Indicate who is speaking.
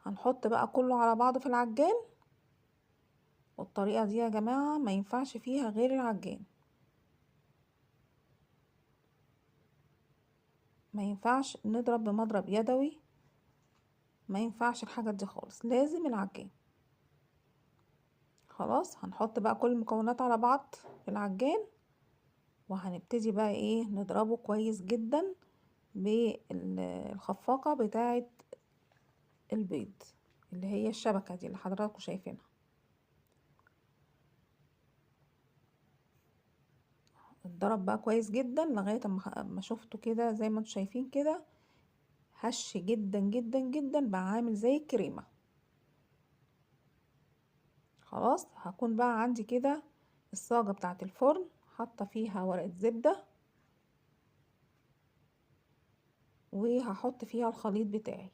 Speaker 1: هنحط بقى كله على بعضه في العجان. والطريقة دي يا جماعة ما ينفعش فيها غير العجان، ما ينفعش نضرب بمضرب يدوي، ما ينفعش الحاجات دي خالص، لازم العجان. خلاص هنحط بقى كل المكونات على بعض في العجان، وهنبتدي بقى نضربه كويس جدا بالخفاقة بتاعة البيض اللي هي الشبكة دي اللي حضراتكم شايفينها. اتضرب بقى كويس جدا لغاية اما شفته كده زي ما انتم شايفين كده، هش جدا جدا جدا، بقى عامل زي الكريمة. خلاص هكون بقى عندي كده الصاجة بتاعة الفرن حاطة فيها ورقة زبدة، وهحط فيها الخليط بتاعي.